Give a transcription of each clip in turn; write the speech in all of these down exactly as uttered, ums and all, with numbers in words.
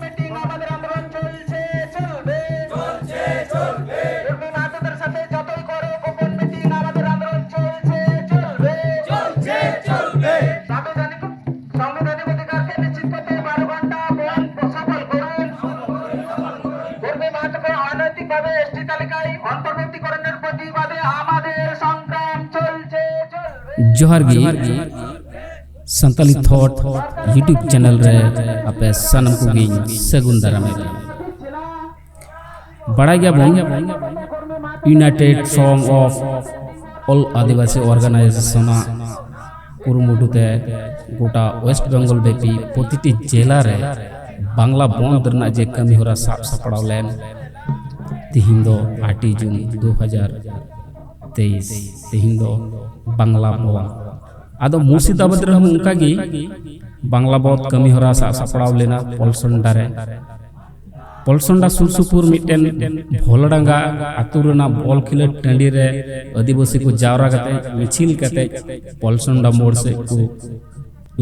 Meeting আমাদের আন্দোলন চলছে, চলবে। চলছে, চলবে। কর্মী মাতাদের সাথে যতই করো গোপন মিটিং, আমাদের আন্দোলন চলছে, চলবে। চলছে, চলবে। সাংবিধানিক, সাংবিধানিক অধিকারকে নিশ্চিত করতে বারো ঘন্টা বন্ধ সফল করুন। কর্মী মাতাকে অনৈতিকভাবে এসটি তালিকায় অন্তর্ভুক্তিকরণের প্রতিবাদে আমাদের সংগ্রাম চলছে, চলবে। ᱡᱚᱦᱟᱨ ᱜᱮ᱾ ᱥᱟᱱᱛᱟᱞᱤ ᱛᱷᱚᱴ YouTube ᱪᱮᱱᱮᱞ ᱨᱮ ᱟᱯᱮ ᱥᱟᱱᱟᱢ ᱠᱚᱜᱮᱧ ᱥᱟᱹᱜᱩᱱ ᱫᱟᱨᱟᱢᱮᱫ ᱯᱮᱭᱟ᱾ ᱵᱟᱲᱟᱭ ᱜᱮᱭᱟᱵᱚᱱ, United Front of All Adivasi organisation ᱟᱜ ᱠᱩᱨᱩᱢᱩᱴᱩ ᱛᱮ ᱜᱚᱴᱟ ᱳᱭᱮᱥᱴ ᱵᱮᱝᱜᱚᱞ ᱵᱮᱯᱤ ᱯᱨᱚᱛᱤᱴᱤ ᱡᱮᱞᱟ ᱨᱮ ᱵᱟᱝᱞᱟ ᱵᱚᱱᱫ ᱨᱮᱱᱟᱜ ᱡᱮ ᱠᱟᱹᱢᱤ ᱦᱚᱨᱟ ᱥᱟᱵ ᱥᱟᱯᱲᱟᱣ ᱞᱮᱱ, ᱛᱤᱦᱤᱧ ᱫᱚ ᱟᱴᱮᱭ ᱡᱩᱱ ᱫᱩ ᱦᱟᱡᱟᱨ ᱛᱮᱭᱤᱥ, ᱛᱤᱦᱤᱧ ᱫᱚ ᱵᱟᱝᱞᱟ ᱵᱚᱱᱫ᱾ ᱟᱫᱚ ᱢᱩᱨᱥᱤᱫᱟᱵᱟᱫᱽ ᱨᱮᱦᱚᱸ ᱚᱱᱠᱟ ᱜᱮ ᱵᱟᱝᱞᱟ ᱵᱚᱱᱫ ᱠᱟᱹᱢᱤ ᱦᱚᱨᱟ ᱥᱟᱵ ᱥᱟᱯᱲᱟᱣ ᱞᱮᱱᱟ ᱯᱚᱞᱥᱚᱱᱰᱟ ᱨᱮ᱾ ᱯᱚᱞᱥᱚᱱᱰᱟ ᱥᱩᱨ ᱥᱩᱯᱩᱨ ᱢᱤᱫᱴᱮᱱ ᱵᱷᱚᱞᱰᱟᱸᱜᱟ ᱟᱹᱛᱩ ᱨᱮᱱᱟᱜ ᱵᱚᱞ ᱠᱷᱮᱞᱳᱰ ᱴᱟᱺᱰᱤ ᱨᱮ ᱟᱹᱫᱤᱵᱟᱹᱥᱤ ᱠᱚ ᱡᱟᱣᱨᱟ ᱠᱟᱛᱮ, ᱢᱤᱪᱷᱤᱞ ᱠᱟᱛᱮ ᱯᱚᱞᱥᱚᱱᱰᱟ ᱢᱳᱲ ᱥᱮᱫ ᱠᱚ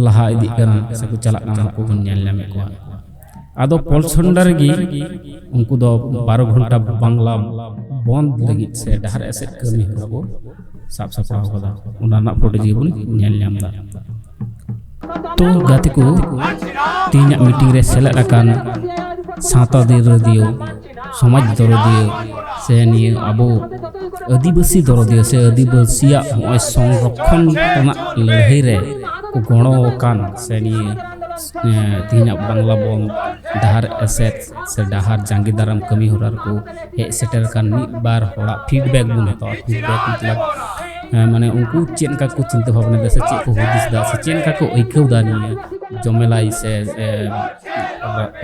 ᱞᱟᱦᱟ ᱤᱫᱤᱜ ᱠᱟᱱᱟ ᱥᱮᱠᱚ ᱪᱟᱞᱟᱜ ᱠᱟᱱᱟ, ᱩᱱᱠᱩ ᱵᱚᱱ ᱧᱮᱞ ᱧᱟᱢᱮᱫ ᱠᱚᱣᱟ᱾ ᱟᱫᱚ ᱯᱚᱞᱥᱚᱱᱰᱟ ᱨᱮᱜᱮ ᱩᱱᱠᱩ ᱫᱚ ᱵᱟᱨᱚ ᱜᱷᱚᱱᱴᱟ ᱵᱟᱝᱞᱟ ᱵᱚᱱᱫ ᱞᱟᱹᱜᱤᱫ ᱥᱮ ᱰᱟᱦᱟᱨ ᱮᱥᱮᱫ ᱠᱟᱹᱢᱤ ᱦᱚᱨᱟ ᱠᱚ ᱥᱟᱵ ᱥᱟᱯᱲᱟᱣ ᱠᱟᱫᱟ᱾ ᱚᱱᱟ ᱨᱮᱱᱟᱜ ᱯᱷᱩᱴᱮᱡᱽ ᱜᱮᱵᱚᱱ ᱧᱮᱞ ᱧᱟᱢ ᱮᱫᱟ᱾ ᱛᱚ ᱜᱟᱛᱮ ᱠᱚ, ᱛᱮᱦᱮᱧᱟᱜ ᱢᱤᱴᱤᱝ ᱨᱮ ᱥᱮᱞᱮᱫ ᱟᱠᱟᱱ ᱥᱟᱶᱛᱟ ᱫᱤᱞ ᱨᱟᱹᱫᱤᱭᱟᱹ, ᱥᱚᱢᱟᱡᱽ ᱫᱚᱨᱚᱫᱤᱭᱟᱹ ᱥᱮ ᱱᱤᱭᱟᱹ ᱟᱵᱚ ᱟᱹᱫᱤᱵᱟᱹᱥᱤ ᱫᱚᱨᱚᱫᱤᱭᱟᱹ ᱥᱮ ᱟᱹᱫᱤᱵᱟᱹᱥᱤᱭᱟᱜ ᱱᱚᱜᱼᱚᱭ ᱥᱚᱝᱨᱚᱠᱷᱚᱱ ᱨᱮᱱᱟᱜ ᱞᱟᱹᱲᱦᱟᱹᱭ ᱨᱮ ᱠᱚ ᱜᱚᱲᱚ ᱟᱠᱟᱱ ᱥᱮ ᱱᱤᱭᱟᱹ, ᱮ, ᱛᱮᱦᱮᱧᱟᱜ ᱵᱟᱝᱞᱟ ᱵᱚᱱᱫ ᱰᱟᱦᱟᱨ ᱮᱥᱮᱫ ᱥᱮ ᱰᱟᱦᱟᱨ ᱡᱟᱸᱜᱮ ᱫᱟᱨᱟᱢ ᱠᱟᱹᱢᱤ ᱦᱚᱨᱟ ᱨᱮᱠᱚ ᱦᱮᱡ ᱥᱮᱴᱮᱨ ᱟᱠᱟᱱ ᱢᱤᱫ ᱵᱟᱨ ᱦᱚᱲᱟᱜ ᱯᱷᱤᱰᱵᱮᱠ ᱵᱚᱱ ᱦᱟᱛᱟᱣᱟ᱾ ᱯᱷᱤᱰᱵᱮᱠ ᱢᱚᱛᱞᱚᱵ, ᱮ, ᱢᱟᱱᱮ ᱩᱱᱠᱩ ᱪᱮᱫ ᱞᱮᱠᱟ ᱠᱚ ᱪᱤᱱᱛᱟᱹ ᱵᱷᱟᱵᱽᱱᱟ ᱮᱫᱟ ᱥᱮ ᱪᱮᱫ ᱠᱚ ᱦᱩᱫᱤᱥ ᱮᱫᱟ ᱥᱮ ᱪᱮᱫ ᱞᱮᱠᱟ ᱠᱚ ᱟᱹᱭᱠᱟᱹᱣ ᱮᱫᱟ ᱱᱤᱭᱟᱹ ᱡᱚᱢᱮᱞᱟᱭ ᱥᱮ, ᱮ,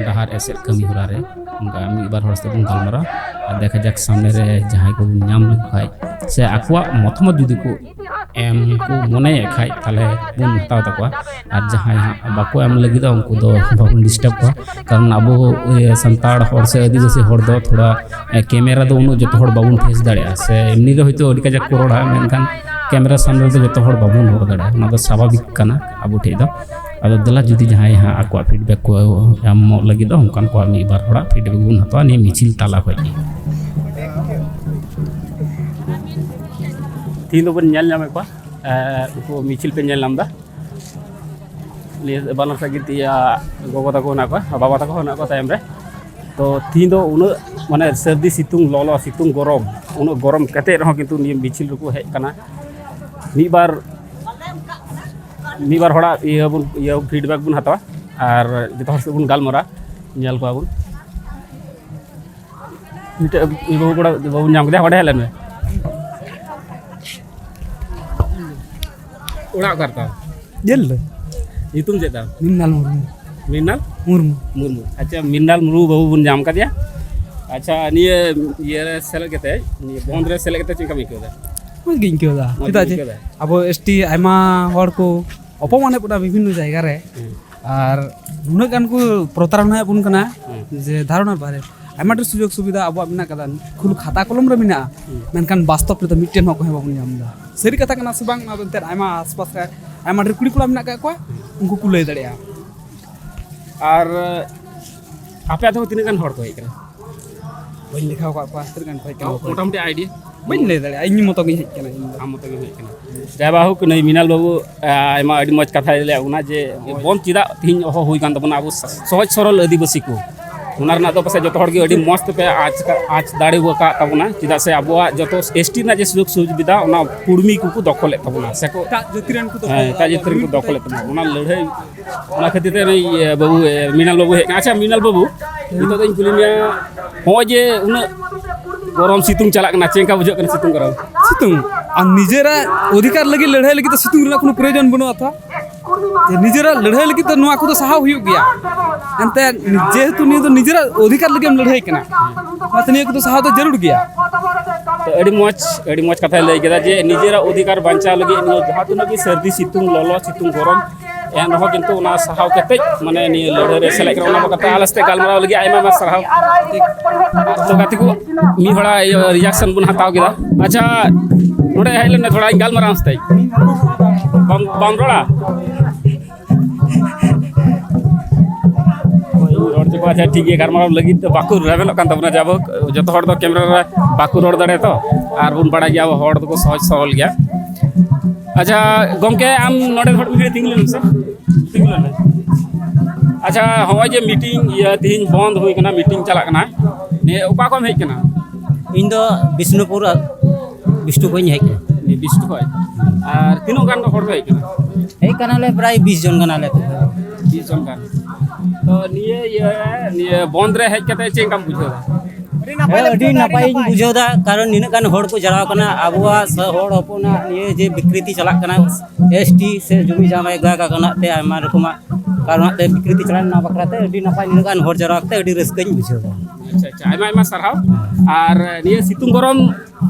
ᱰᱟᱦᱟᱨ ᱮᱥᱮᱫ ᱠᱟᱹᱢᱤ ᱦᱚᱨᱟ ᱨᱮ᱾ ᱚᱱᱠᱟ ᱢᱤᱫ ᱵᱟᱨ ᱦᱚᱲ ᱥᱟᱛᱮ ᱵᱚᱱ ᱜᱟᱞᱢᱟᱨᱟᱣᱟ ᱟᱨ ᱫᱮᱠᱷᱟ ᱡᱟᱠ ᱥᱟᱢᱱᱮ ᱨᱮ ᱡᱟᱦᱟᱸᱭ ᱠᱚᱵᱚᱱ ᱧᱟᱢ ᱞᱮᱠᱚ ᱠᱷᱟᱡ ᱥᱮ ᱟᱠᱚᱣᱟᱜ ᱢᱚᱛᱟᱢᱚᱛ ᱡᱩᱫᱤ ᱠᱚ ᱮᱢ ᱠᱚ ᱢᱚᱱᱮᱭᱮᱫ ᱠᱷᱟᱡ, ᱛᱟᱦᱞᱮ ᱵᱚᱱ ᱦᱟᱛᱟᱣ ᱛᱟᱠᱚᱣᱟ᱾ ᱟᱨ ᱡᱟᱦᱟᱸᱭ ᱦᱟᱸᱜ ᱵᱟᱠᱚ ᱮᱢ ᱞᱟᱹᱜᱤᱫᱚᱜ, ᱩᱱᱠᱩ ᱫᱚ ᱵᱟᱵᱚᱱ ᱰᱤᱥᱴᱟᱵᱽ ᱠᱚᱣᱟ, ᱠᱟᱨᱚᱱ ᱟᱵᱚ, ᱤᱭᱟᱹ, ᱥᱟᱱᱛᱟᱲ ᱦᱚᱲ ᱥᱮ ᱟᱹᱫᱤᱵᱟᱹᱥᱤ ᱦᱚᱲ ᱫᱚ ᱛᱷᱚᱲᱟ, ᱮ, ᱠᱮᱢᱮᱨᱟ ᱫᱚ ᱩᱱᱟᱹᱜ ᱡᱚᱛᱚ ᱦᱚᱲ ᱵᱟᱵᱚᱱ ᱯᱷᱮᱥ ᱫᱟᱲᱮᱭᱟᱜᱼᱟ, ᱥᱮ ᱮᱢᱱᱤ ᱨᱮ ᱦᱚᱭᱛᱳ ᱟᱹᱰᱤ ᱠᱟᱡᱟᱠ ᱠᱚ ᱨᱚᱲᱟ, ᱢᱮᱱᱠᱷᱟᱱ ᱠᱮᱢᱮᱨᱟ ᱥᱟᱢᱱᱮ ᱨᱮᱫᱚ ᱡᱚᱛᱚ ᱦᱚᱲ ᱵᱟᱵᱚᱱ ᱨᱚᱲ ᱫᱟᱲᱮᱭᱟᱜᱼᱟ, ᱚᱱᱟ ᱫᱚ ᱥᱟᱵᱷᱟᱵᱤᱠ ᱠᱟᱱᱟ ᱟᱵᱚ ᱴᱷᱮᱡ ᱫᱚ᱾ ᱟᱫᱚ ᱫᱮᱞᱟ, ᱡᱩᱫᱤ ᱡᱟᱦᱟᱸᱭ ᱦᱟᱸᱜ ᱟᱠᱚᱣᱟᱜ ᱯᱷᱤᱰᱵᱮᱠ ᱠᱚ ᱮᱢᱚᱜ ᱞᱟᱹᱜᱤᱫ ᱫᱚ, ᱚᱱᱠᱟᱱ ᱠᱚᱣᱟᱜ ᱢᱤᱫ ᱵᱟᱨ ᱦᱚᱲᱟᱜ ᱯᱷᱤᱰᱵᱮᱠ ᱵᱚᱱ ᱦᱟᱛᱟᱣᱟ ᱱᱤᱭᱟᱹ ᱢᱤᱪᱷᱤᱞ ᱛᱟᱞᱟ ᱠᱷᱚᱡ ᱜᱮ᱾ ᱛᱤᱦᱤᱧ ᱫᱚᱵᱚᱱ ᱧᱮᱞ ᱧᱟᱢᱮᱫ ᱠᱚᱣᱟ, ᱮ, ᱩᱱᱠᱩ ᱢᱤᱪᱷᱤᱞ ᱯᱮ ᱧᱮᱞ ᱧᱟᱢ ᱮᱫᱟ, ᱱᱤᱭᱟᱹ ᱵᱟᱱᱟᱨ ᱥᱮᱫ ᱜᱮ ᱛᱤᱭᱟ ᱜᱚᱜᱚ ᱛᱟᱠᱚ ᱦᱮᱱᱟᱜ ᱠᱚᱣᱟ, ᱵᱟᱵᱟ ᱛᱟᱠᱚ ᱦᱚᱸ ᱦᱮᱱᱟᱜ ᱠᱚᱣᱟ ᱛᱟᱭᱚᱢ ᱨᱮ᱾ ᱛᱚ ᱛᱤᱦᱤᱧ ᱫᱚ ᱩᱱᱟᱹᱜ ᱢᱟᱱᱮ ᱥᱟᱹᱨᱫᱤ ᱥᱤᱛᱩᱝ, ᱞᱚᱞᱚ ᱥᱤᱛᱩᱝ, ᱜᱚᱨᱚᱢ, ᱩᱱᱟᱹᱜ ᱜᱚᱨᱚᱢ ᱠᱟᱛᱮ ᱨᱮᱦᱚᱸ ᱠᱤᱱᱛᱩ ᱱᱤᱭᱟᱹ ᱢᱤᱪᱷᱤᱞ ᱨᱮᱠᱚ ᱦᱮᱡ ᱟᱠᱟᱱᱟ᱾ ᱢᱤᱫ ᱵᱟᱨ, ᱢᱤᱫ ᱵᱟᱨ ᱦᱚᱲᱟᱜ ᱤᱭᱟᱹ ᱵᱚᱱ, ᱤᱭᱟᱹ ᱯᱷᱤᱰᱵᱮᱠ ᱵᱚᱱ ᱦᱟᱛᱟᱣᱟ ᱟᱨ ᱡᱚᱛᱚ ᱦᱚᱲ ᱥᱟᱛᱮ ᱵᱚᱱ ᱜᱟᱞᱢᱟᱨᱟᱣᱟ, ᱧᱮᱞ ᱠᱚᱣᱟ ᱵᱚᱱ᱾ ᱢᱤᱫᱴᱮᱡ ᱵᱟᱹᱵᱩ ᱠᱚᱲᱟ ᱵᱟᱵᱚᱱ ᱧᱟᱢ ᱠᱮᱫᱮᱭᱟ, ᱚᱸᱰᱮ ᱦᱮᱡ ᱞᱮᱱ ᱢᱮ᱾ ᱚᱲᱟᱜ ᱚᱠᱟ ᱨᱮ ᱛᱟᱢ? ᱡᱮᱞ ᱨᱮ᱾ ᱧᱩᱛᱩᱢ ᱪᱮᱫ ᱛᱟᱢ? ᱢᱤᱱᱟᱞ ᱢᱩᱨᱢᱩ᱾ ᱢᱤᱱᱟᱞ? ᱢᱩᱨᱢᱩ᱾ ᱢᱩᱨᱢᱩ᱾ ᱟᱪᱪᱷᱟ, ᱢᱤᱱᱟᱞ ᱢᱩᱨᱢᱩ ᱵᱟᱹᱵᱩ ᱵᱚᱱ ᱧᱟᱢ ᱠᱟᱫᱮᱭᱟ᱾ ᱟᱪᱪᱷᱟ, ᱱᱤᱭᱟᱹ ᱤᱭᱟᱹ ᱨᱮ ᱥᱮᱞᱮᱫ ᱠᱟᱛᱮ, ᱱᱤᱭᱟᱹ ᱵᱚᱱᱫᱷ ᱨᱮ ᱥᱮᱞᱮᱫ ᱠᱟᱛᱮ ᱪᱮᱫ ᱞᱮᱠᱟᱢ ᱟᱹᱭᱠᱟᱹᱣ ᱮᱫᱟ? ᱢᱚᱡᱽ ᱜᱤᱧ ᱟᱹᱭᱠᱟᱹᱣ ᱮᱫᱟ᱾ ᱢᱚᱡᱽ ᱪᱮᱫᱟᱜ ᱜᱤᱧ ᱡᱮ ᱟᱹᱭᱠᱟᱹᱣ ᱮᱫᱟ᱾ ᱟᱵᱚ ᱮᱥ ᱴᱤ ᱟᱭᱢᱟ ᱦᱚᱲ ᱠᱚ ᱚᱯᱚᱢᱟᱱᱮᱫ ᱵᱚᱱᱟ ᱵᱤᱵᱷᱤᱱᱱᱚ ᱡᱟᱭᱜᱟ ᱨᱮ᱾ ᱦᱮᱸ᱾ ᱟᱨ ᱱᱩᱱᱟᱹᱜ ᱜᱟᱱ ᱠᱚ ᱯᱨᱚᱛᱟᱨᱚᱱᱟᱭᱮᱫ ᱵᱚᱱ ᱠᱟᱱᱟ ᱦᱮᱸ᱾ ᱡᱮ ᱫᱷᱟᱨᱚᱱᱟ ᱵᱟᱦᱨᱮ᱾ ᱟᱭᱢᱟ ᱰᱷᱮᱨ ᱥᱩᱡᱳᱜᱽ ᱥᱩᱵᱤᱫᱷᱟ ᱟᱵᱚᱣᱟᱜ ᱢᱮᱱᱟᱜ ᱠᱟᱫᱟ, ᱠᱷᱩᱞ ᱠᱷᱟᱛᱟ ᱠᱚᱞᱚᱢ ᱨᱮ ᱢᱮᱱᱟᱜᱼᱟ, ᱦᱩᱸ᱾ ᱢᱮᱱᱠᱷᱟᱱ ᱵᱟᱥᱛᱚᱵ ᱨᱮᱫᱚ ᱢᱤᱫᱴᱮᱱ ᱦᱚᱸ ᱚᱠᱚᱭ ᱦᱚᱸ ᱵᱟᱵᱚᱱ ᱧᱟᱢ ᱮᱫᱟ᱾ ᱥᱟᱹᱨᱤ ᱠᱟᱛᱷᱟ ᱠᱟᱱᱟ ᱥᱮ ᱵᱟᱝ, ᱚᱱᱟ ᱫᱚ ᱮᱱᱛᱮᱫ ᱟᱭᱢᱟ ᱟᱥᱯᱟᱥ ᱨᱮ ᱟᱭᱢᱟ ᱰᱷᱮᱨ ᱠᱩᱲᱤ ᱠᱚᱲᱟ ᱢᱮᱱᱟᱜ ᱠᱟᱜ ᱠᱚᱣᱟ, ᱦᱩᱸ᱾ ᱩᱱᱠᱩ ᱠᱚ ᱞᱟᱹᱭ ᱫᱟᱲᱮᱭᱟᱜᱼᱟ᱾ ᱟᱨ ᱟᱯᱮ ᱟᱹᱛᱩ ᱠᱷᱚᱱ ᱛᱤᱱᱟᱹᱜ ᱜᱟᱱ ᱦᱚᱲ ᱠᱚ ᱦᱮᱡ ᱠᱟᱱᱟ? ᱵᱟᱹᱧ ᱞᱮᱠᱷᱟ ᱟᱠᱟᱫ ᱠᱚᱣᱟ ᱛᱤᱱᱟᱹᱜ ᱜᱟᱱ ᱠᱚ ᱦᱮᱡ ᱠᱟᱱᱟ᱾ ᱢᱚᱴᱟᱢᱩᱴᱤ idea? ᱵᱟᱹᱧ ᱞᱟᱹᱭ ᱫᱟᱲᱮᱭᱟᱜᱼᱟ, ᱤᱧ ᱢᱚᱛᱚ ᱜᱤᱧ ᱦᱮᱡ ᱠᱟᱱᱟ ᱤᱧ ᱫᱚ᱾ ᱟᱢ ᱢᱚᱛᱚ ᱜᱮᱢ ᱦᱮᱡ ᱠᱟᱱᱟ᱾ ᱡᱟᱭ ᱵᱟ ᱦᱳᱠ, ᱱᱩᱭ ᱢᱤᱱᱟᱞ ᱵᱟᱹᱵᱩ, ᱟ, ᱟᱭᱢᱟ ᱟᱹᱰᱤ ᱢᱚᱡᱽ ᱠᱟᱛᱷᱟᱭ ᱞᱟᱹᱭᱟ, ᱚᱱᱟ ᱡᱮ ᱵᱚᱱᱫᱷ ᱪᱮᱫᱟᱜ ᱛᱤᱦᱤᱧ ᱦᱚᱦᱚ ᱦᱩᱭ ᱠᱟᱱ ᱛᱟᱵᱚᱱᱟ ᱟᱵᱚ ᱥᱚᱦᱚᱡᱽ ᱥᱚᱨᱚᱞ ᱟᱹᱫᱤᱵᱟᱹᱥᱤ ᱠᱚ, ᱚᱱᱟ ᱨᱮᱱᱟᱜ ᱫᱚ ᱯᱟᱥᱮᱡ ᱡᱚᱛᱚ ᱦᱚᱲ ᱜᱮ ᱟᱹᱰᱤ ᱢᱚᱡᱽ ᱛᱮᱯᱮ ᱟᱸᱪ ᱠᱟ-, ᱟᱸᱪ ᱫᱟᱲᱮ ᱟᱠᱟᱫ ᱛᱟᱵᱚᱱᱟ, ᱪᱮᱫᱟᱜ ᱥᱮ ᱟᱵᱚᱣᱟᱜ ᱡᱚᱛᱚ ᱮᱥ ᱴᱤ ᱨᱮᱱᱟᱜ ᱡᱮ ᱥᱩᱡᱳᱜᱽ ᱥᱩᱵᱤᱫᱷᱟ, ᱚᱱᱟ ᱠᱩᱲᱢᱤ ᱠᱚᱠᱚ ᱫᱚᱠᱷᱚᱞᱮᱫ ᱛᱟᱵᱚᱱᱟ ᱥᱮᱠᱚ, ᱮᱴᱟᱜ ᱡᱟᱹᱛᱤ ᱨᱮᱱ ᱠᱚ ᱫᱚᱠᱷᱚᱞ ᱦᱮᱸ, ᱮᱴᱟᱜ ᱡᱟᱹᱛᱤ ᱨᱮᱱ ᱠᱚ ᱫᱚᱠᱷᱚᱞᱮᱫ ᱛᱟᱵᱚᱱᱟ᱾ ᱚᱱᱟ ᱞᱟᱹᱲᱦᱟᱹᱭ, ᱚᱱᱟ ᱠᱷᱟᱹᱛᱤᱨ ᱛᱮ ᱱᱩᱭ, ᱤᱭᱟᱹ, ᱵᱟᱹᱵᱩ, ᱤᱭᱟᱹ, ᱢᱤᱱᱟᱞ ᱵᱟᱹᱵᱩ ᱦᱮᱡ ᱠᱟᱱᱟ᱾ ᱟᱪᱪᱷᱟ, ᱢᱤᱱᱟᱞ ᱵᱟᱹᱵᱩ, ᱱᱤᱛᱚᱜ ᱫᱚᱧ ᱠᱩᱞᱤ ᱢᱮᱭᱟ, ᱱᱚᱜᱼᱚᱭ ᱡᱮ ᱩᱱᱟᱹᱜ ᱜᱚᱨᱚᱢ ᱥᱤᱛᱩᱝ ᱪᱟᱞᱟᱜ ᱠᱟᱱᱟ, ᱪᱮᱫ ᱞᱮᱠᱟ ᱵᱩᱡᱷᱟᱹᱜ ᱠᱟᱱᱟ ᱥᱤᱛᱩᱝ ᱜᱚᱨᱚᱢ? ᱥᱤᱛᱩᱝ ᱟᱨ ᱱᱤᱡᱮᱨᱟᱜ ᱚᱫᱷᱤᱠᱟᱨ ᱞᱟᱹᱜᱤᱫ ᱞᱟᱹᱲᱦᱟᱹᱭ ᱞᱟᱹᱜᱤᱫ ᱫᱚ ᱥᱤᱛᱩᱝ ᱨᱮᱱᱟᱜ ᱠᱳᱱᱳ ᱯᱨᱚᱭᱳᱡᱚᱱ ᱵᱟᱹᱱᱩᱜᱼᱟ ᱛᱚ᱾ ᱡᱮ ᱱᱤᱡᱮᱨᱟᱜ ᱞᱟᱹᱲᱦᱟᱹᱭ ᱞᱟᱹᱜᱤᱫ ᱫᱚ ᱱᱚᱣᱟ ᱠᱚᱫᱚ ᱥᱟᱦᱟᱣ ᱦᱩᱭᱩᱜ ᱜᱮᱭᱟ᱾ ᱮᱱᱛᱮ ᱡᱮᱦᱮᱛᱩ ᱱᱤᱭᱟᱹ ᱫᱚ ᱱᱤᱡᱮᱨᱟᱜ ᱚᱫᱷᱤᱠᱟᱨ ᱞᱟᱹᱜᱤᱫ ᱮᱢ ᱞᱟᱹᱲᱦᱟᱹᱭ ᱠᱟᱱᱟ, ᱚᱱᱟᱛᱮ ᱱᱤᱭᱟᱹ ᱠᱚᱫᱚ ᱥᱟᱦᱟᱣ ᱫᱚ ᱡᱟᱹᱨᱩᱲ ᱜᱮᱭᱟ᱾ ᱛᱚ ᱟᱹᱰᱤ ᱢᱚᱡᱽ, ᱟᱹᱰᱤ ᱢᱚᱡᱽ ᱠᱟᱛᱷᱟᱭ ᱞᱟᱹᱭ ᱠᱮᱫᱟ ᱡᱮ ᱱᱤᱡᱮᱨᱟᱜ ᱚᱫᱷᱤᱠᱟᱨ ᱵᱟᱧᱪᱟᱣ ᱞᱟᱹᱜᱤᱫ ᱱᱤᱭᱟᱹ ᱡᱟᱦᱟᱸ ᱛᱤᱱᱟᱹᱜ ᱜᱮ ᱥᱟᱹᱨᱫᱤ ᱥᱤᱛᱩᱝ, ᱞᱚᱞᱚ ᱥᱤᱛᱩᱝ, ᱜᱚᱨᱚᱢ, ᱮᱱ ᱨᱮᱦᱚᱸ ᱠᱤᱱᱛᱩ ᱚᱱᱟ ᱥᱟᱦᱟᱣ ᱠᱟᱛᱮ ᱢᱟᱱᱮ ᱱᱤᱭᱟᱹ ᱞᱟᱹᱲᱦᱟᱹᱭ ᱨᱮ ᱥᱮᱞᱮᱫ ᱠᱟᱱᱟ᱾ ᱚᱱᱟ ᱵᱟᱠᱷᱨᱟ ᱛᱮ ᱟᱞᱮ ᱥᱟᱛᱮ ᱜᱟᱞᱢᱟᱨᱟᱣ ᱞᱟᱹᱜᱤᱫ ᱟᱭᱢᱟ ᱟᱭᱢᱟ ᱥᱟᱨᱦᱟᱣ᱾ ᱛᱚ ᱜᱟᱛᱮ ᱠᱚ, ᱢᱤᱫ ᱦᱚᱲᱟᱜ ᱤᱭᱟᱹ reaction ᱵᱚᱱ ᱦᱟᱛᱟᱣ ᱠᱮᱫᱟ᱾ ᱟᱪᱪᱷᱟ, ᱱᱚᱰᱮ ᱦᱮᱡ ᱞᱮᱱ ᱢᱮ, ᱛᱷᱚᱲᱟᱧ ᱜᱟᱞᱢᱟᱨᱟᱣ ᱟᱢ ᱥᱟᱛᱮᱡ᱾ ᱵᱟᱢ, ᱵᱟᱢ ᱨᱚᱲᱟ? ᱨᱚᱲ ᱪᱚ ᱠᱚ, ᱟᱪᱪᱷᱟ, ᱴᱷᱤᱠ ᱜᱮᱭᱟ, ᱜᱟᱞᱢᱟᱨᱟᱣ ᱞᱟᱹᱜᱤᱫ ᱫᱚ ᱵᱟᱠᱚ ᱨᱮᱵᱮᱱᱚᱜ ᱠᱟᱱ ᱛᱟᱵᱚᱱᱟ᱾ ᱡᱟᱭᱦᱳᱠ, ᱡᱚᱛᱚ ᱦᱚᱲ ᱫᱚ ᱠᱮᱢᱮᱨᱟ ᱨᱮ ᱵᱟᱠᱚ ᱨᱚᱲ ᱫᱟᱲᱮᱭᱟᱜᱼᱟ ᱛᱚ, ᱟᱨ ᱵᱚᱱ ᱵᱟᱲᱟᱭ ᱜᱮᱭᱟ ᱟᱵᱚ ᱦᱚᱲ ᱫᱚᱠᱚ ᱥᱚᱦᱚᱡ ᱥᱚᱨᱚᱞ ᱜᱮᱭᱟ᱾ ᱟᱪᱪᱷᱟ ᱜᱚᱢᱠᱮ, ᱟᱢ ᱱᱚᱰᱮ ᱦᱚᱲ ᱢᱤᱫ ᱜᱷᱟᱹᱲᱤᱡ ᱛᱤᱸᱜᱩ ᱞᱮᱱ ᱢᱮᱥᱮ, ᱛᱤᱸᱜᱩ ᱞᱮᱱ ᱢᱮ᱾ ᱟᱪᱪᱷᱟ, ᱦᱚᱸᱜᱼᱚᱭ ᱡᱮ ᱢᱤᱴᱤᱝ, ᱤᱭᱟᱹ, ᱛᱤᱦᱤᱧ ᱵᱚᱱᱫ ᱦᱩᱭ ᱠᱟᱱᱟ, ᱢᱤᱴᱤᱝ ᱪᱟᱞᱟᱜ ᱠᱟᱱᱟ, ᱱᱤᱭᱟᱹ ᱚᱠᱟ ᱠᱷᱚᱱ ᱮᱢ ᱦᱮᱡ ᱠᱟᱱᱟ? ᱤᱧ ᱫᱚ ᱵᱤᱥᱱᱩᱯᱩᱨ, ᱵᱤᱥᱱᱩ ᱠᱷᱚᱱ ᱤᱧ ᱦᱮᱡ ᱠᱟᱱᱟ᱾ ᱵᱤᱥᱱᱩ ᱠᱷᱚᱱ᱾ ᱟᱨ ᱛᱤᱱᱟᱹᱜ ᱜᱟᱱ ᱦᱚᱲ ᱯᱮ ᱦᱮᱡ ᱠᱟᱱᱟ? ᱦᱮᱡ ᱠᱟᱱᱟᱞᱮ ᱯᱨᱟᱭ ᱵᱤᱥ ᱡᱚᱱ ᱠᱟᱱᱟᱞᱮ᱾ ᱵᱤᱥ ᱡᱚᱱ ᱜᱟᱱ᱾ ᱛᱚ ᱱᱤᱭᱟᱹ ᱤᱭᱟᱹ, ᱱᱤᱭᱟᱹ ᱵᱚᱱᱫ ᱨᱮ ᱦᱮᱡ ᱠᱟᱛᱮ ᱪᱮᱫ ᱞᱮᱠᱟᱢ ᱵᱩᱡᱷᱟᱹᱣ ᱮᱫᱟ? ᱦᱮᱸ, ᱟᱹᱰᱤ ᱱᱟᱯᱟᱭᱤᱧ ᱵᱩᱡᱷᱟᱹᱣ ᱮᱫᱟ, ᱠᱟᱨᱚᱱ ᱱᱤᱱᱟᱹᱜ ᱜᱟᱱ ᱦᱚᱲ ᱠᱚ ᱡᱟᱣᱨᱟ ᱠᱟᱱᱟ, ᱟᱵᱚᱣᱟᱜ ᱥᱟ-, ᱦᱚᱲ ᱦᱚᱯᱚᱱᱟᱜ ᱱᱤᱭᱟᱹ ᱡᱮ ᱵᱤᱠᱨᱤᱛᱤ ᱪᱟᱞᱟᱜ ᱠᱟᱱᱟ, ᱮᱥ ᱴᱤ ᱥᱮ ᱡᱩᱢᱤ ᱡᱟᱭᱜᱟ ᱠᱟᱨᱚᱱᱟᱜ ᱛᱮ, ᱟᱭᱢᱟ ᱨᱚᱠᱚᱢᱟᱜ ᱠᱟᱨᱚᱱᱟᱜ ᱛᱮ ᱵᱤᱠᱨᱤᱛᱤ ᱪᱟᱞᱟᱜ ᱠᱟᱱᱟ, ᱚᱱᱟ ᱵᱟᱠᱷᱨᱟ ᱛᱮ ᱟᱹᱰᱤ ᱱᱟᱯᱟᱭ ᱱᱤᱱᱟᱹᱜ ᱜᱟᱱ ᱦᱚᱲ ᱡᱟᱣᱨᱟ ᱠᱟᱛᱮ ᱟᱹᱰᱤ ᱨᱟᱹᱥᱠᱟᱹᱧ ᱵᱩᱡᱷᱟᱹᱣ ᱮᱫᱟ᱾ ᱟᱪᱪᱷᱟ, ᱟᱪᱪᱷᱟ, ᱟᱭᱢᱟ ᱟᱭᱢᱟ ᱥᱟᱨᱦᱟᱣ᱾ ᱟᱨ ᱱᱤᱭᱟᱹ ᱥᱤᱛᱩᱝ ᱜᱚᱨᱚᱢ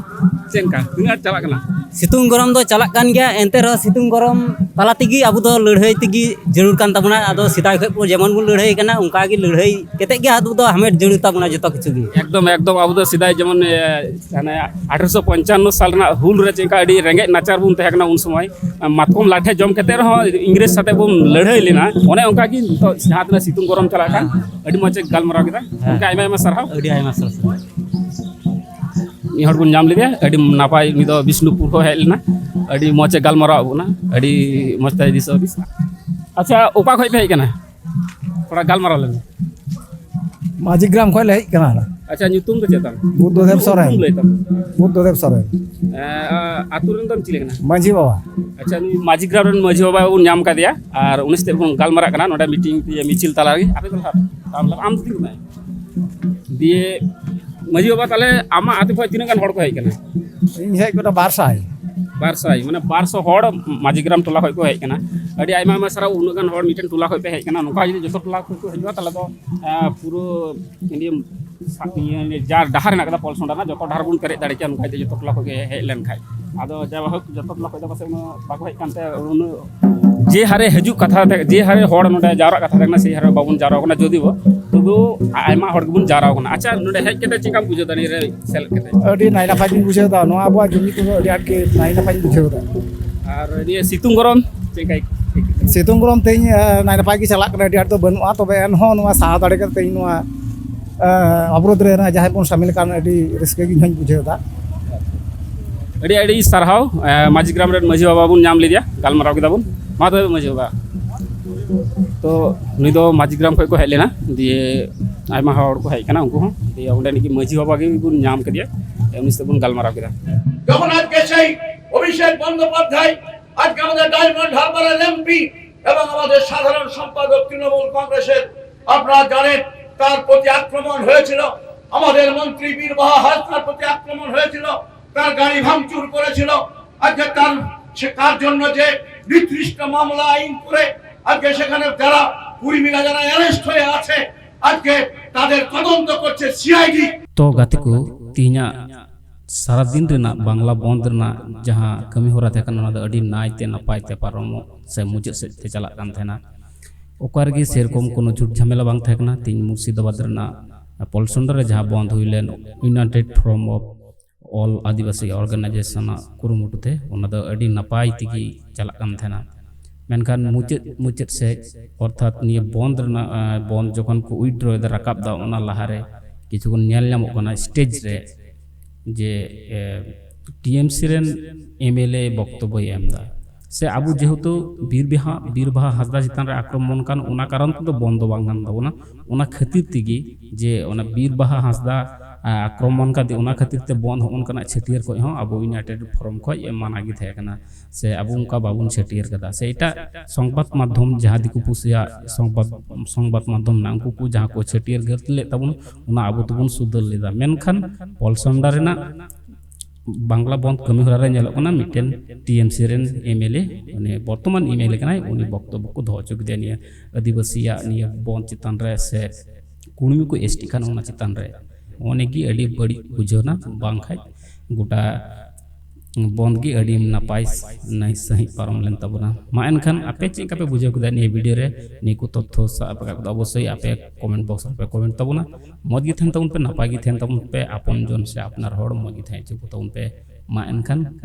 ᱪᱮᱫ ᱞᱮᱠᱟ, ᱛᱤᱱᱟᱹᱜ ᱟᱸᱴ ᱪᱟᱞᱟᱜ ᱠᱟᱱᱟ? ᱥᱤᱛᱩᱝ ᱜᱚᱨᱚᱢ ᱫᱚ ᱪᱟᱞᱟᱜ ᱠᱟᱱ ᱜᱮᱭᱟ, ᱮᱱᱛᱮ ᱨᱮᱦᱚᱸ ᱥᱤᱛᱩᱝ ᱜᱚᱨᱚᱢ ᱛᱟᱞᱟ ᱛᱮᱜᱮ ᱟᱵᱚ ᱫᱚ ᱞᱟᱹᱲᱦᱟᱹᱭ ᱛᱮᱜᱮ ᱡᱟᱹᱨᱩᱲ ᱠᱟᱱ ᱛᱟᱵᱚᱱᱟ᱾ ᱟᱫᱚ ᱥᱮᱫᱟᱭ ᱠᱷᱚᱱ ᱵᱚ ᱡᱮᱢᱚᱱ ᱵᱚᱱ ᱞᱟᱹᱲᱦᱟᱹᱭ ᱠᱟᱱᱟ, ᱚᱱᱠᱟ ᱜᱮ ᱞᱟᱹᱲᱦᱟᱹᱭ ᱠᱟᱛᱮᱫ ᱜᱮ ᱟᱵᱚ ᱫᱚ ᱦᱟᱢᱮᱴ ᱡᱟᱹᱨᱩᱲ ᱛᱟᱵᱚᱱᱟ ᱡᱚᱛᱚ ᱠᱤᱪᱷᱩ ᱜᱮ᱾ ᱮᱠᱫᱚᱢ, ᱮᱠᱫᱚᱢ, ᱟᱵᱚ ᱫᱚ ᱥᱮᱫᱟᱭ ᱡᱮᱢᱚᱱ, ᱮ, ᱦᱟᱱᱮ ᱟᱴᱷᱨᱚᱥᱚ ᱯᱚᱧᱪᱟᱱᱱᱚ ᱥᱟᱞ ᱨᱮᱱᱟᱜ ᱦᱩᱞ ᱨᱮ ᱪᱮᱫ ᱞᱮᱠᱟ ᱟᱹᱰᱤ ᱨᱮᱸᱜᱮᱡ ᱱᱟᱪᱟᱨ ᱵᱚᱱ ᱛᱟᱦᱮᱸ ᱠᱟᱱᱟ ᱩᱱ ᱥᱚᱢᱚᱭ, ᱢᱟᱛᱠᱚᱢ ᱞᱟᱴᱷᱮ ᱡᱚᱢ ᱠᱟᱛᱮᱫ ᱨᱮᱦᱚᱸ ᱤᱝᱨᱮᱡᱽ ᱥᱟᱛᱮᱜ ᱵᱚᱱ ᱞᱟᱹᱲᱦᱟᱹᱭ ᱞᱮᱱᱟ, ᱚᱱᱮ ᱚᱱᱠᱟ ᱜᱮ ᱱᱤᱛᱚᱜ ᱡᱟᱦᱟᱸ ᱛᱤᱱᱟᱹᱜ ᱥᱤᱛᱩᱝ ᱜᱚᱨᱚᱢ ᱪᱟᱞᱟᱜ ᱠᱟᱱ, ᱟᱹᱰᱤ ᱢᱚᱡᱽ ᱮ ᱜᱟᱞᱢᱟᱨᱟᱣ ᱠᱮᱫᱟ᱾ ᱦᱮᱸ᱾ ᱜᱚᱢᱠᱮ, ᱟᱭᱢᱟ ᱟᱭᱢᱟ ᱥᱟᱨᱦᱟᱣ᱾ ᱟᱹᱰᱤ ᱟᱭᱢᱟ ᱥᱟᱨᱦᱟᱣ᱾ ᱢᱤᱫ ᱦᱚᱲ ᱵᱚᱱ ᱧᱟᱢ ᱞᱮᱫᱮᱭᱟ, ᱟᱹᱰᱤ ᱱᱟᱯᱟᱭ, ᱩᱱᱤ ᱫᱚ ᱵᱤᱥᱱᱩᱯᱩᱨ ᱠᱷᱚᱱ ᱦᱮᱡ ᱞᱮᱱᱟ, ᱟᱹᱰᱤ ᱢᱚᱡᱽ ᱮ ᱜᱟᱞᱢᱟᱨᱟᱣ ᱟᱵᱚᱱᱟ, ᱟᱹᱰᱤ ᱢᱚᱡᱽ ᱛᱟᱭ ᱫᱤᱥ ᱦᱩᱫᱤᱥ᱾ ᱟᱪᱪᱷᱟ, ᱚᱠᱟ ᱠᱷᱚᱱ ᱯᱮ ᱦᱮᱡ ᱠᱟᱱᱟ? ᱛᱷᱚᱲᱟ ᱜᱟᱞᱢᱟᱨᱟᱣ ᱞᱮᱱ ᱢᱮ᱾ ᱢᱟᱹᱡᱷᱤ ᱜᱨᱟᱢ ᱠᱷᱚᱱ ᱞᱮ ᱦᱮᱡ ᱠᱟᱱᱟ᱾ ᱟᱪᱪᱷᱟ, ᱧᱩᱛᱩᱢ ᱫᱚ ᱪᱮᱫ ᱛᱟᱢ? ᱵᱩᱫᱽᱫᱷᱚ ᱫᱮᱵ ᱥᱚᱨᱮᱱ᱾ ᱧᱩᱛᱩᱢ ᱞᱟᱹᱭ ᱛᱟᱢ᱾ ᱵᱩᱫᱽᱫᱷᱚ ᱫᱮᱵ ᱥᱚᱨᱮᱱ᱾ ᱮᱸ, ᱟ-, ᱟᱹᱛᱩ ᱨᱮᱱ ᱫᱚᱢ ᱪᱤᱞᱤ ᱠᱟᱱᱟ? ᱢᱟᱹᱡᱷᱤ ᱵᱟᱵᱟ᱾ ᱟᱪᱪᱷᱟ, ᱱᱩᱭ ᱢᱟᱹᱡᱷᱤ ᱜᱨᱟᱢ ᱨᱮᱱ ᱢᱟᱹᱡᱷᱤ ᱵᱟᱵᱟ ᱵᱚᱱ ᱧᱟᱢ ᱠᱟᱫᱮᱭᱟ, ᱟᱨ ᱩᱱᱤ ᱥᱟᱛᱮ ᱵᱚᱱ ᱜᱟᱞᱢᱟᱨᱟᱜ ᱠᱟᱱᱟ ᱱᱚᱰᱮ ᱢᱤᱴᱤᱝ, ᱤᱭᱟᱹ, ᱢᱤᱪᱷᱤᱞ ᱛᱟᱞᱟ ᱨᱮ᱾ ᱟᱯᱮ ᱫᱚ ᱞᱟᱦᱟ, ᱟᱢ ᱫᱚ ᱛᱤᱸᱜᱩ ᱢᱮ᱾ ᱫᱤᱭᱮ ᱢᱟᱹᱡᱷᱤ ᱵᱟᱵᱟ, ᱛᱟᱦᱞᱮ ᱟᱢᱟᱜ ᱟᱹᱛᱩ ᱠᱷᱚᱱ ᱛᱤᱱᱟᱹᱜ ᱜᱟᱱ ᱦᱚᱲ ᱠᱚ ᱦᱮᱡ ᱠᱟᱱᱟ? ᱤᱧ ᱦᱮᱡ ᱠᱟᱱᱟ ᱵᱟᱨ ᱥᱟᱭ᱾ ᱵᱟᱨ ᱥᱟᱭ, ᱢᱟᱱᱮ ᱵᱟᱨ ᱥᱚ ᱦᱚᱲ ᱢᱟᱹᱡᱷᱤ ᱜᱨᱟᱢ ᱴᱚᱞᱟ ᱠᱷᱚᱱ ᱠᱚ ᱦᱮᱡ ᱠᱟᱱᱟ᱾ ᱟᱹᱰᱤ ᱟᱭᱢᱟ ᱟᱭᱢᱟ ᱥᱟᱨᱦᱟᱣ, ᱩᱱᱟᱹᱜ ᱜᱟᱱ ᱦᱚᱲ ᱢᱤᱫᱴᱮᱱ ᱴᱚᱞᱟ ᱠᱷᱚᱱ ᱯᱮ ᱦᱮᱡ ᱠᱟᱱᱟ᱾ ᱱᱚᱝᱠᱟ ᱡᱩᱫᱤ ᱡᱚᱛᱚ ᱴᱚᱞᱟ ᱠᱷᱚᱱ ᱠᱚ ᱦᱤᱡᱩᱜᱼᱟ, ᱛᱟᱦᱞᱮ ᱫᱚ, ᱟᱸ, ᱯᱩᱨᱟᱹ ᱤᱭᱟᱹ, ᱥᱟ-, ᱤᱭᱟᱹ, ᱡᱟ ᱰᱟᱦᱟᱨ ᱦᱮᱱᱟᱜ ᱠᱟᱫᱟ ᱯᱚᱞᱥᱚᱱᱰᱟ ᱨᱮᱱᱟᱜ, ᱡᱚᱛᱚ ᱰᱟᱦᱟᱨ ᱵᱚᱱ ᱯᱮᱨᱮᱡ ᱫᱟᱲᱮ ᱠᱮᱭᱟ, ᱱᱚᱝᱠᱟ ᱡᱩᱫᱤ ᱡᱚᱛᱚ ᱴᱚᱞᱟ ᱠᱷᱚᱱ ᱜᱮ ᱦᱮᱡ ᱞᱮᱱ ᱠᱷᱟᱡ᱾ ᱟᱫᱚ ᱡᱟᱭᱦᱳᱠ, ᱡᱚᱛᱚ ᱴᱚᱞᱟ ᱠᱷᱚᱱ ᱫᱚ ᱯᱟᱥᱮᱡ ᱩᱱᱟᱹᱜ ᱵᱟᱠᱚ ᱦᱮᱡ ᱠᱟᱱᱛᱮ ᱩᱱᱟᱹᱜ ᱡᱮ ᱦᱟᱨᱮ ᱦᱤᱡᱩᱜ ᱠᱟᱛᱷᱟ ᱛᱟᱦᱮᱸ, ᱡᱮ ᱦᱟᱨᱮ ᱦᱚᱲ ᱱᱚᱰᱮ ᱡᱟᱣᱨᱟᱜ ᱠᱟᱛᱷᱟ ᱛᱟᱦᱮᱸ ᱠᱟᱱᱟ, ᱥᱮ ᱦᱟᱨᱮ ᱵᱟᱵᱚᱱ ᱡᱟᱣᱨᱟ ᱠᱟᱱᱟ, ᱡᱩᱫᱤ ᱵᱚ, ᱛᱚᱵᱩ ᱟᱭᱢᱟ ᱦᱚᱲ ᱜᱮᱵᱚᱱ ᱡᱟᱣᱨᱟ ᱠᱟᱱᱟ᱾ ᱟᱪᱪᱷᱟ, ᱱᱚᱰᱮ ᱦᱮᱡ ᱠᱟᱛᱮ ᱪᱮᱫ ᱞᱮᱠᱟᱢ ᱵᱩᱡᱷᱟᱹᱣ ᱫᱟ ᱱᱤᱭᱟᱹ ᱨᱮ ᱥᱮᱞᱮᱫ ᱠᱟᱛᱮ? ᱟᱹᱰᱤ ᱱᱟᱭ ᱱᱟᱯᱟᱭ ᱜᱤᱧ ᱵᱩᱡᱷᱟᱹᱣ ᱮᱫᱟ᱾ ᱱᱚᱣᱟ ᱟᱵᱚᱣᱟᱜ ᱡᱩᱢᱤᱫ ᱠᱚᱫᱚ ᱟᱹᱰᱤ ᱟᱸᱴ ᱜᱮ ᱱᱟᱭ ᱱᱟᱯᱟᱭ ᱜᱤᱧ ᱵᱩᱡᱷᱟᱹᱣ ᱮᱫᱟ᱾ ᱟᱨ ᱱᱤᱭᱟᱹ ᱥᱤᱛᱩᱝ ᱜᱚᱨᱚᱢ ᱪᱮᱫ ᱞᱮᱠᱟ ᱟᱹᱭᱠᱟᱹᱜ ᱠᱟᱱᱟ? ᱥᱤᱛᱩᱝ ᱜᱚᱨᱚᱢ ᱛᱮᱦᱮᱧ, ᱮ, ᱱᱟᱭ ᱱᱟᱯᱟᱭ ᱜᱮ ᱪᱟᱞᱟᱜ ᱠᱟᱱᱟ, ᱟᱹᱰᱤ ᱟᱸᱴ ᱫᱚ ᱵᱟᱹᱱᱩᱜᱼᱟ, ᱛᱚᱵᱮ ᱮᱱᱦᱚᱸ ᱱᱚᱣᱟ ᱥᱟᱦᱟᱣ ᱫᱟᱲᱮ ᱠᱟᱛᱮ ᱛᱮᱦᱮᱧ ᱱᱚᱣᱟ, ᱮ, ᱚᱵᱚᱨᱳᱫᱷ ᱨᱮ ᱡᱟᱦᱟᱸᱭ ᱵᱚᱱ ᱥᱟᱢᱤᱞ ᱟᱠᱟᱱ, ᱟᱹᱰᱤ ᱨᱟᱹᱥᱠᱟᱹ ᱜᱮ ᱤᱧ ᱦᱚᱸᱧ ᱵᱩᱡᱷᱟᱹᱣ ᱮᱫᱟ᱾ ᱟᱹᱰᱤ ᱟᱹᱰᱤ ᱥᱟᱨᱦᱟᱣ᱾ ᱮ, ᱢᱟᱹᱡᱷᱤ ᱜᱨᱟᱢ ᱨᱮᱱ ᱢᱟᱹᱡᱷᱤ ᱵᱟᱵᱟ ᱵᱚᱱ ᱧᱟᱢ ᱞᱮᱫᱮᱭᱟ, ᱜᱟᱞᱢᱟᱨᱟᱣ ᱠᱮᱫᱟ ᱵᱚᱱ᱾ ᱢᱟ ᱛᱚᱵᱮ ᱢᱟᱹᱡᱷᱤ ᱵᱟᱵᱟ, ᱛᱚ ᱱᱩᱭ ᱫᱚ ᱢᱟᱹᱡᱷᱤ ᱜᱨᱟᱢ ᱠᱷᱚᱱ ᱠᱚ ᱦᱮᱡ ᱞᱮᱱᱟ, ᱫᱤᱭᱮ ᱟᱭᱢᱟ ᱦᱚᱲ ᱠᱚ ᱦᱮᱡ ᱟᱠᱟᱱᱟ, ᱩᱱᱠᱩ ᱦᱚᱸ᱾ ᱫᱤᱭᱮ ᱚᱸᱰᱮ ᱱᱤᱡ ᱜᱮ ᱢᱟᱹᱡᱷᱤ ᱵᱟᱵᱟ ᱜᱮ ᱵᱚᱱ ᱧᱟᱢ ᱠᱮᱫᱮᱭᱟ, ᱩᱱᱤ ᱥᱟᱛᱮ ᱵᱚᱱ ᱜᱟᱞᱢᱟᱨᱟᱣ ᱠᱮᱫᱟ᱾ যখন আজকে সেই অভিষেক বন্দ্যোপাধ্যায় আজকে আমাদের ডায়মন্ড হারবারের এমপি এবং আমাদের সাধারণ সম্পাদক তৃণমূল কংগ্রেসের, আপনারা জানেন, তার প্রতি আক্রমণ হয়েছিল, আমাদের মন্ত্রী বীরবাহা হাসদার প্রতি আক্রমণ হয়েছিল, তার গাড়ি ভাঙচুর করেছিল। আজকে তার, সে তার জন্য যে নির্দিষ্ট মামলা আইন করে আজকে সেখানে যারা উর্মিলা যারা অ্যারেস্ট হয়ে আছে, আজকে তাদের তদন্ত করছে সিআইডি। ᱛᱚ ᱜᱟᱛᱮ ᱠᱚ, ᱛᱮᱦᱮᱧᱟᱜ ᱥᱟᱨᱟ ᱫᱤᱱ ᱨᱮᱱᱟᱜ ᱵᱟᱝᱞᱟ ᱵᱚᱱᱫ ᱨᱮᱱᱟᱜ ᱡᱟᱦᱟᱸ ᱠᱟᱹᱢᱤ ᱦᱚᱨᱟ ᱛᱟᱦᱮᱸ ᱠᱟᱱᱟ, ᱚᱱᱟ ᱫᱚ ᱟᱹᱰᱤ ᱱᱟᱭ ᱛᱮ ᱱᱟᱯᱟᱭ ᱛᱮ ᱯᱟᱨᱚᱢᱚᱜ ᱥᱮ ᱢᱩᱪᱟᱹᱫ ᱥᱮᱫ ᱛᱮ ᱪᱟᱞᱟᱜ ᱠᱟᱱ ᱛᱟᱦᱮᱱᱟ᱾ ᱚᱠᱟ ᱨᱮᱜᱮ ᱥᱮᱨᱚᱠᱚᱢ ᱠᱳᱱᱳ ᱡᱷᱩᱴ ᱡᱷᱟᱢᱮᱞᱟ ᱵᱟᱝ ᱛᱟᱦᱮᱸ ᱠᱟᱱᱟ᱾ ᱛᱮᱦᱮᱧ ᱢᱩᱨᱥᱤᱫᱟᱵᱟᱫᱽ ᱨᱮᱱᱟᱜ ᱯᱚᱞᱥᱚᱱᱰᱟ ᱨᱮ ᱡᱟᱦᱟᱸ ᱵᱚᱱᱫ ᱦᱩᱭ ᱞᱮᱱ, United Forum of All Adivasi Organization ᱟᱜ ᱠᱩᱨᱩᱢᱩᱴᱩ ᱛᱮ, ᱚᱱᱟ ᱫᱚ ᱟᱹᱰᱤ ᱱᱟᱯᱟᱭ ᱛᱮᱜᱮ ᱪᱟᱞᱟᱜ ᱠᱟᱱ ᱛᱟᱦᱮᱱᱟ᱾ ᱢᱮᱱᱠᱷᱟᱱ ᱢᱩᱪᱟᱹᱫ, ᱢᱩᱪᱟᱹᱫ ᱥᱮᱫ, ᱚᱨᱛᱷᱟᱛ ᱱᱤᱭᱟᱹ ᱵᱚᱱᱫ ᱨᱮᱱᱟᱜ, ᱟᱸ, ᱵᱚᱱᱫ ᱡᱚᱠᱷᱚᱱ ᱠᱚ withdraw ᱮᱫᱟ, ᱨᱟᱠᱟᱵ ᱮᱫᱟ, ᱚᱱᱟ ᱞᱟᱦᱟᱨᱮ ᱠᱤᱪᱷᱩ ᱜᱟᱱ ᱧᱮᱞ ᱧᱟᱢᱚᱜ ᱠᱟᱱᱟ ᱥᱴᱮᱡᱽ ᱨᱮ ᱡᱮ, ᱮ, ᱴᱤ ᱮᱢ ᱥᱤ ᱨᱮᱱ ᱮᱢ ᱮᱞ ᱮ ᱵᱚᱠᱛᱚᱵᱵᱚᱭ ᱮᱢ ᱮᱫᱟ᱾ ᱥᱮ ᱟᱵᱚ ᱡᱮᱦᱮᱛᱩ ᱵᱤᱨ ᱵᱟᱦᱟ, ᱵᱤᱨ ᱵᱟᱦᱟ ᱦᱟᱸᱥᱫᱟ ᱪᱮᱛᱟᱱ ᱨᱮ ᱟᱠᱨᱚᱢᱚᱱ ᱠᱟᱱ, ᱚᱱᱟ ᱠᱟᱨᱚᱱ ᱛᱮᱫᱚ ᱵᱚᱱᱫ ᱫᱚ ᱵᱟᱝ ᱠᱟᱱ ᱛᱟᱵᱚᱱᱟ᱾ ᱚᱱᱟ ᱠᱷᱟᱹᱛᱤᱨ ᱛᱮᱜᱮ ᱡᱮ ᱚᱱᱟ ᱵᱤᱨ ᱵᱟᱦᱟ ᱦᱟᱸᱥᱫᱟ, ᱟ, ᱟᱠᱨᱚᱢᱚᱱ ᱠᱟᱫᱮ, ᱚᱱᱟ ᱠᱷᱟᱹᱛᱤᱨ ᱛᱮ ᱵᱚᱱᱫ ᱦᱚᱸ ᱚᱱᱠᱟᱱᱟᱜ ᱪᱷᱟᱹᱴᱭᱟᱹᱨ ᱠᱷᱚᱡ ᱦᱚᱸ ᱟᱵᱚ United Forum ᱠᱷᱚᱡ ᱢᱟᱱᱟ ᱜᱮ ᱛᱟᱦᱮᱸ ᱠᱟᱱᱟ᱾ ᱥᱮ ᱟᱵᱚ ᱚᱱᱠᱟ ᱵᱟᱵᱚᱱ ᱪᱷᱟᱹᱴᱭᱟᱹᱨ ᱠᱟᱫᱟ, ᱥᱮ ᱮᱴᱟᱜ ᱥᱚᱝᱵᱟᱫ ᱢᱟᱫᱽᱫᱷᱚᱢ, ᱡᱟᱦᱟᱸ ᱫᱤᱠᱩ ᱯᱩᱥᱤᱭᱟᱜ ᱥᱚᱝᱵᱟᱫ, ᱥᱚᱝᱵᱟᱫ ᱢᱟᱫᱽᱫᱷᱚᱢ ᱢᱮᱱᱟᱜᱼᱟ, ᱩᱱᱠᱩ ᱠᱚ ᱡᱟᱦᱟᱸ ᱠᱚ ᱪᱷᱟᱹᱴᱭᱟᱹᱨ ᱜᱟᱹᱨ ᱞᱮᱫ ᱛᱟᱵᱚᱱ, ᱚᱱᱟ ᱟᱵᱚ ᱫᱚᱵᱚᱱ ᱥᱩᱫᱷᱟᱹᱨ ᱞᱮᱫᱟ᱾ ᱢᱮᱱᱠᱷᱟᱱ ᱯᱚᱞᱥᱚᱱᱰᱟ ᱨᱮᱱᱟᱜ ᱵᱟᱝᱞᱟ ᱵᱚᱱᱫ ᱠᱟᱹᱢᱤ ᱦᱚᱨᱟ ᱨᱮ ᱧᱮᱞᱚᱜ ᱠᱟᱱᱟ, ᱢᱤᱫᱴᱮᱱ ᱴᱤ ᱮᱢ ᱥᱤ ᱨᱮᱱ ᱮᱢ ᱮᱞ ᱮ, ᱩᱱᱤ ᱵᱚᱨᱛᱚᱢᱟᱱ ᱮᱢ ᱮᱞ ᱮ ᱠᱟᱱᱟᱭ, ᱩᱱᱤ ᱵᱚᱠᱛᱚᱵᱵᱚ ᱠᱚ ᱫᱚᱦᱚ ᱦᱚᱪᱚ ᱠᱮᱫᱮᱭᱟ ᱱᱤᱭᱟᱹ ᱟᱹᱫᱤᱵᱟᱹᱥᱤᱭᱟᱜ ᱱᱤᱭᱟᱹ ᱵᱚᱱᱫ ᱪᱮᱛᱟᱱ ᱨᱮ, ᱥᱮ ᱠᱩᱲᱢᱤ ᱠᱚ ᱮᱥ ᱴᱤ ᱠᱷᱟᱱ ᱚᱱᱟ ᱪᱮᱛᱟᱱ ᱨᱮ᱾ ᱚᱱᱮ ᱜᱮ ᱟᱹᱰᱤ ᱵᱟᱹᱲᱤᱡ ᱵᱩᱡᱷᱟᱹᱣ ᱮᱱᱟ, ᱵᱟᱝᱠᱷᱟᱡ ᱜᱚᱴᱟ ᱵᱚᱱᱫ ᱜᱮ ᱟᱹᱰᱤ ᱱᱟᱯᱟᱭ ᱱᱟᱭ ᱥᱟᱺᱦᱤᱡ ᱯᱟᱨᱚᱢ ᱞᱮᱱ ᱛᱟᱵᱚᱱᱟ᱾ ᱢᱟ ᱮᱱᱠᱷᱟᱱ ᱟᱯᱮ ᱪᱮᱫ ᱞᱮᱠᱟ ᱯᱮ ᱵᱩᱡᱷᱟᱹᱣ ᱠᱮᱫᱟ ᱱᱤᱭᱟᱹ ᱵᱷᱤᱰᱤᱭᱳ ᱨᱮ? ᱱᱤᱭᱟᱹ ᱠᱚ ᱛᱚᱛᱛᱷᱚ ᱥᱟᱵ ᱨᱟᱠᱟᱵ ᱠᱟᱛᱮ ᱚᱵᱚᱥᱥᱳᱭ ᱟᱯᱮ ᱠᱚᱢᱮᱱᱴ ᱵᱚᱠᱥ ᱨᱮᱯᱮ ᱠᱚᱢᱮᱱᱴ ᱛᱟᱵᱚᱱᱟ᱾ ᱢᱚᱡᱽ ᱜᱮ ᱛᱟᱦᱮᱱ ᱛᱟᱵᱚᱱ ᱯᱮ, ᱱᱟᱯᱟᱭ ᱜᱮ ᱛᱟᱦᱮᱱ ᱛᱟᱵᱚᱱ ᱯᱮ, ᱟᱯᱚᱱ ᱡᱚᱱ ᱥᱮ ᱟᱯᱱᱟᱨ ᱦᱚᱲ ᱢᱚᱡᱽ ᱜᱮ ᱛᱟᱦᱮᱸ ᱦᱚᱪᱚ ᱠᱚ ᱛᱟᱵᱚᱱ ᱯᱮ᱾ ᱢᱟ ᱮᱱᱠᱷᱟᱱ